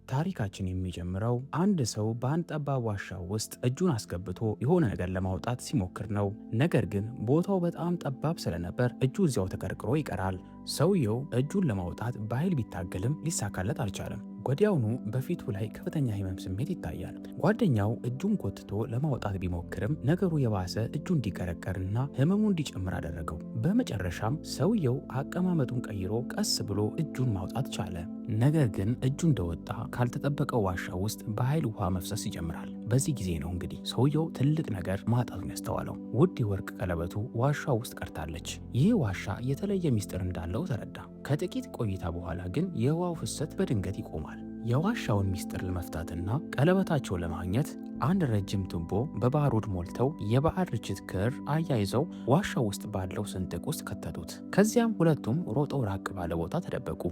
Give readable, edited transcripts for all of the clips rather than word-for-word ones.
ታሪካችን የሚጀምረው አንድ ሰው በአንድ ጠባብ ዋሻ ውስጥ እጁን አስገብቶ የሆነ ነገር ለማውጣት ሲሞክር ነው። ነገር ግን ቦታው በጣም ጠባብ ስለነበር እጁ እዚያው ተቀርቅሮ ይቀራል። ሰውየው እጁን ለማውጣት በኃይል ቢታገልም ሊሳካለት አልቻለም። ወዲያውኑ በፊቱ ላይ ከፍተኛ ህመም ስሜት ይታያል። ጓደኛው እጁን ጎትቶ ለማውጣት ቢሞክርም ነገሩ የባሰ እጁ እንዲቀረቀርና ህመሙ እንዲጨምር አደረገው። በመጨረሻም ሰውየው አቀማመጡን ቀይሮ ቀስ ብሎ እጁን ማውጣት ቻለ። ነገር ግን እጁ እንደወጣ ካልተጠበቀው ዋሻ ውስጥ በኃይል ውሃ መፍሰስ ይጀምራል። በዚህ ጊዜ ነው እንግዲህ ሰውየው ትልቅ ነገር ማጣቱን ያስተዋለው። ውድ የወርቅ ቀለበቱ ዋሻው ውስጥ ቀርታለች። ይህ ዋሻ የተለየ ሚስጥር እንዳለው ተረዳ። ከጥቂት ቆይታ በኋላ ግን የውሃው ፍሰት በድንገት ይቆማል። የዋሻውን ሚስጥር ለመፍታትና ቀለበታቸው ለማግኘት አንድ ረጅም ቱቦ በባሩድ ሞልተው የበዓል ርችት ክር አያይዘው ዋሻው ውስጥ ባለው ስንጥቅ ውስጥ ከተቱት። ከዚያም ሁለቱም ሮጠው ራቅ ባለ ቦታ ተደበቁ።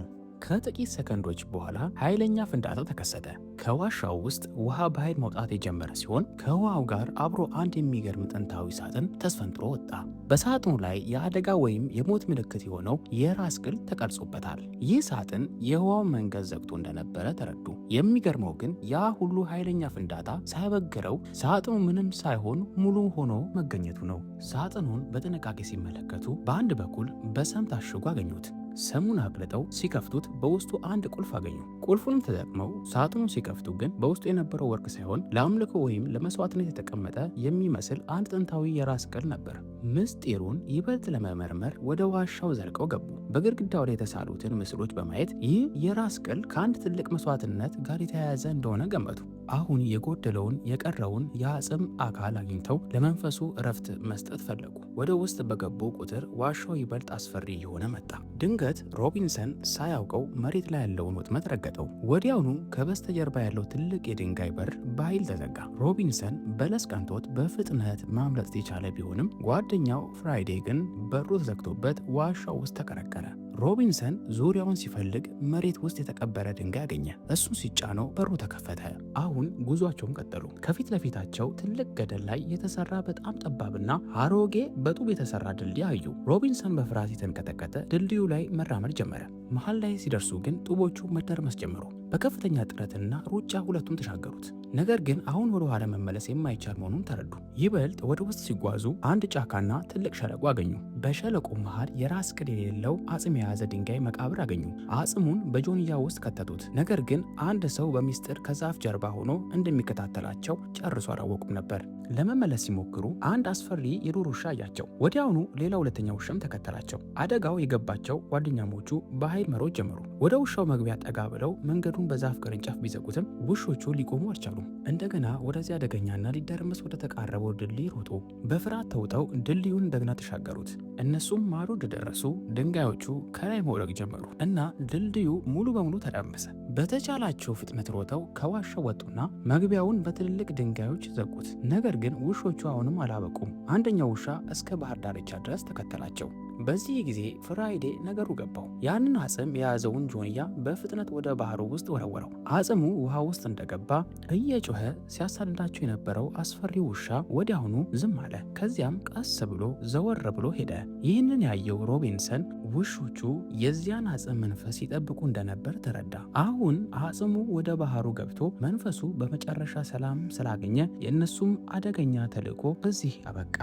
ከጥቂት ሰከንዶች በኋላ ኃይለኛ ፍንዳታ ተከሰተ። ከዋሻው ውስጥ ውሃ በኃይል መውጣት የጀመረ ሲሆን ከውሃው ጋር አብሮ አንድ የሚገርም ጥንታዊ ሳጥን ተስፈንጥሮ ወጣ። በሳጥኑ ላይ የአደጋ ወይም የሞት ምልክት የሆነው የራስ ቅል ተቀርጾበታል። ይህ ሳጥን የውሃውን መንገድ ዘግቶ እንደነበረ ተረዱ። የሚገርመው ግን ያ ሁሉ ኃይለኛ ፍንዳታ ሳይበግረው ሳጥኑ ምንም ሳይሆን ሙሉ ሆኖ መገኘቱ ነው። ሳጥኑን በጥንቃቄ ሲመለከቱ በአንድ በኩል በሰም ታሽጎ አገኙት። ሰሙን አቅልጠው ሲከፍቱት በውስጡ አንድ ቁልፍ አገኙ። ቁልፉንም ተጠቅመው ሳጥኑን ሲከፍቱ ግን በውስጡ የነበረው ወርቅ ሳይሆን ለአምልኮ ወይም ለመስዋዕትነት የተቀመጠ የሚመስል አንድ ጥንታዊ የራስ ቅል ነበር። ምስጢሩን ይበልጥ ለመመርመር ወደ ዋሻው ዘልቀው ገቡ። በግድግዳው ላይ የተሳሉትን ምስሎች በማየት ይህ የራስ ቅል ከአንድ ትልቅ መስዋዕትነት ጋር የተያያዘ እንደሆነ ገመቱ። አሁን የጎደለውን የቀረውን የአጽም አካል አግኝተው ለመንፈሱ እረፍት መስጠት ፈለጉ። ወደ ውስጥ በገቡ ቁጥር ዋሻው ይበልጥ አስፈሪ እየሆነ መጣ። ድንገት ሮቢንሰን ሳያውቀው መሬት ላይ ያለውን ወጥመድ ረገጠው። ወዲያውኑ ከበስተጀርባ ያለው ትልቅ የድንጋይ በር በኃይል ተዘጋ። ሮቢንሰን በለስ ቀንቶት በፍጥነት ማምለጥ የቻለ ቢሆንም ጓደኛው ፍራይዴ ግን በሩ ተዘግቶበት ዋሻው ውስጥ ተቀረቀረ። ሮቢንሰን ዙሪያውን ሲፈልግ መሬት ውስጥ የተቀበረ ድንጋይ አገኘ። እሱን ሲጫነው በሩ ተከፈተ። አሁን ጉዟቸውን ቀጠሉ። ከፊት ለፊታቸው ትልቅ ገደል ላይ የተሰራ በጣም ጠባብና አሮጌ በጡብ የተሰራ ድልድይ አዩ። ሮቢንሰን በፍርሃት የተንቀጠቀጠ ድልድዩ ላይ መራመድ ጀመረ። መሃል ላይ ሲደርሱ ግን ጡቦቹ መደርመስ ጀመሩ። በከፍተኛ ጥረትና ሩጫ ሁለቱም ተሻገሩት። ነገር ግን አሁን ወደ ኋላ መመለስ የማይቻል መሆኑን ተረዱ። ይበልጥ ወደ ውስጥ ሲጓዙ አንድ ጫካና ትልቅ ሸለቆ አገኙ። በሸለቆ መሃል የራስ ቅል የሌለው አጽም የያዘ ድንጋይ መቃብር አገኙ። አጽሙን በጆንያ ውስጥ ከተቱት። ነገር ግን አንድ ሰው በሚስጥር ከዛፍ ጀርባ ሆኖ እንደሚከታተላቸው ጨርሶ አላወቁም ነበር። ለመመለስ ሲሞክሩ አንድ አስፈሪ የዱር ውሻ አያቸው። ወዲያውኑ ሌላ ሁለተኛ ውሻም ተከተላቸው። አደጋው የገባቸው ጓደኛሞቹ በኃይል መሮጥ ጀመሩ። ወደ ውሻው መግቢያ ጠጋ ብለው መንገዱን በዛፍ ቅርንጫፍ ቢዘጉትም ውሾቹ ሊቆሙ አልቻሉም። እንደገና ወደዚያ አደገኛና ሊደረመስ ወደ ተቃረበው ድልድይ ሮጡ። በፍርሃት ተውጠው ድልድዩን እንደገና ተሻገሩት። እነሱም ማዶ እንደደረሱ ድንጋዮቹ ከላይ መውደቅ ጀመሩ እና ድልድዩ ሙሉ በሙሉ ተደረመሰ። በተቻላቸው ፍጥነት ሮጠው ከዋሻው ወጡና መግቢያውን በትልልቅ ድንጋዮች ዘጉት። ነገር ግን ውሾቹ አሁንም አላበቁም። አንደኛው ውሻ እስከ ባህር ዳርቻ ድረስ ተከተላቸው። በዚህ ጊዜ ፍራይዴ ነገሩ ገባው። ያንን አጽም የያዘውን ጆንያ በፍጥነት ወደ ባህሩ ውስጥ ወረወረው። አጽሙ ውሃ ውስጥ እንደገባ እየጮኸ ሲያሳድዳቸው የነበረው አስፈሪ ውሻ ወዲያውኑ ዝም አለ። ከዚያም ቀስ ብሎ ዘወር ብሎ ሄደ። ይህንን ያየው ሮቢንሰን ውሾቹ የዚያን አጽም መንፈስ ይጠብቁ እንደነበር ተረዳ። አሁን አጽሙ ወደ ባህሩ ገብቶ መንፈሱ በመጨረሻ ሰላም ስላገኘ የእነሱም አደገኛ ተልዕኮ በዚህ አበቃ።